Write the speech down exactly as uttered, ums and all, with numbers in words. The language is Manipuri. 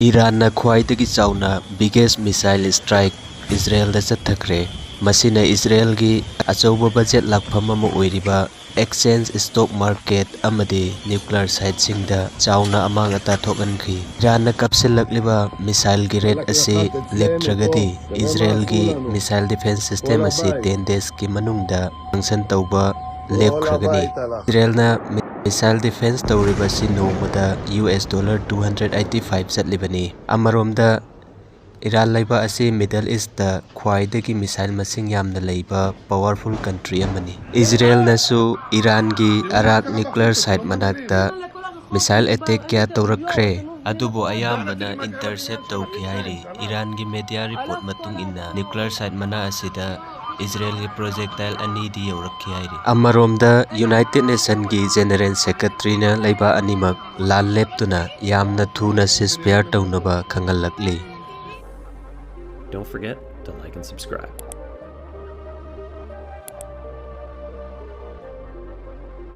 ꯏꯔꯥꯟꯅ ꯈ꯭ꯋꯥꯏꯗꯒꯤ ꯆꯥꯎꯅ biggest missile strike ꯏꯖꯔꯦꯜꯗ ꯆꯠꯊꯈ꯭ꯔꯦ꯫ ꯃꯁꯤꯅ ꯏꯖꯔꯦꯜꯒꯤ ꯑꯆꯧꯕ ꯕꯖꯦꯠ ꯂꯥꯛꯐꯝ ꯑꯃ ꯑꯣꯏꯔꯤꯕ exchange, stock market ꯑꯃꯗꯤ nuclear siteꯁꯤꯡꯗ ꯆꯥꯎꯅ ꯑꯃꯥꯡ ꯑꯇꯥ ꯊꯣꯛꯍꯟꯈꯤ꯫ ꯏꯔꯥꯟꯅ ꯀꯥꯞꯁꯤꯜꯂꯛꯂꯤꯕ missileꯒꯤ rate ꯑꯁꯤ ꯂꯦꯞꯇ꯭ꯔꯒꯗꯤ ꯏꯖꯔꯦꯜꯒꯤ missile defense system ꯑꯁꯤ ten daysꯀꯤ ꯃꯅꯨꯡꯗ function ꯇꯧꯕ ꯂꯦꯞꯈ꯭ꯔꯒꯅꯤ꯫ ꯏꯖꯔꯦꯜꯅ missile defense ꯇꯧꯔꯤꯕ ꯑꯁꯤ ꯅꯣꯡꯃꯗ US dollar two hundred eighty five ꯆꯠꯂꯤꯕꯅꯤ꯫ ꯑꯃꯔꯣꯝꯗ, ꯏꯔꯥꯟ ꯂꯩꯕꯥꯛ ꯑꯁꯤ Middle Eastꯇ ꯈ꯭ꯋꯥꯏꯗꯒꯤ missile ꯃꯁꯤꯡ ꯌꯥꯝꯅ ꯂꯩꯕ powerful country ꯑꯃꯅꯤ꯫ ꯏꯖꯔꯦꯜꯅꯁꯨ ꯏꯔꯥꯟꯒꯤ ꯑꯔꯥꯛ nuclear site ꯃꯅꯥꯛꯇ missile attack ꯀꯌꯥ ꯇꯧꯔꯛꯈ꯭ꯔꯦ, ꯑꯗꯨꯕꯨ ꯑꯌꯥꯝꯕꯅ intercept ꯇꯧꯈꯤ ꯍꯥꯏꯔꯤ꯫ ꯏꯔꯥꯟꯒꯤ media report ꯃꯇꯨꯡ ꯏꯟꯅ, nuclear site ꯃꯅꯥ ꯑꯁꯤꯗ ꯏꯖꯔꯦꯜꯒꯤ projectile ꯑꯅꯤꯗꯤ ꯌꯧꯔꯛꯈꯤ ꯍꯥꯏꯔꯤ꯫ ꯑꯃꯔꯣꯝꯗ, United Nationꯒꯤ General Secretaryꯅ ꯂꯩꯕꯥꯛ ꯑꯅꯤꯃꯛ ꯂꯥꯟ ꯂꯦꯞꯇꯨꯅ ꯌꯥꯝꯅ ꯊꯨꯅ ceasefire ꯇꯧꯅꯕ ꯈꯪꯍꯜꯂꯛꯂꯤ꯫ Don't forget to like and subscribe.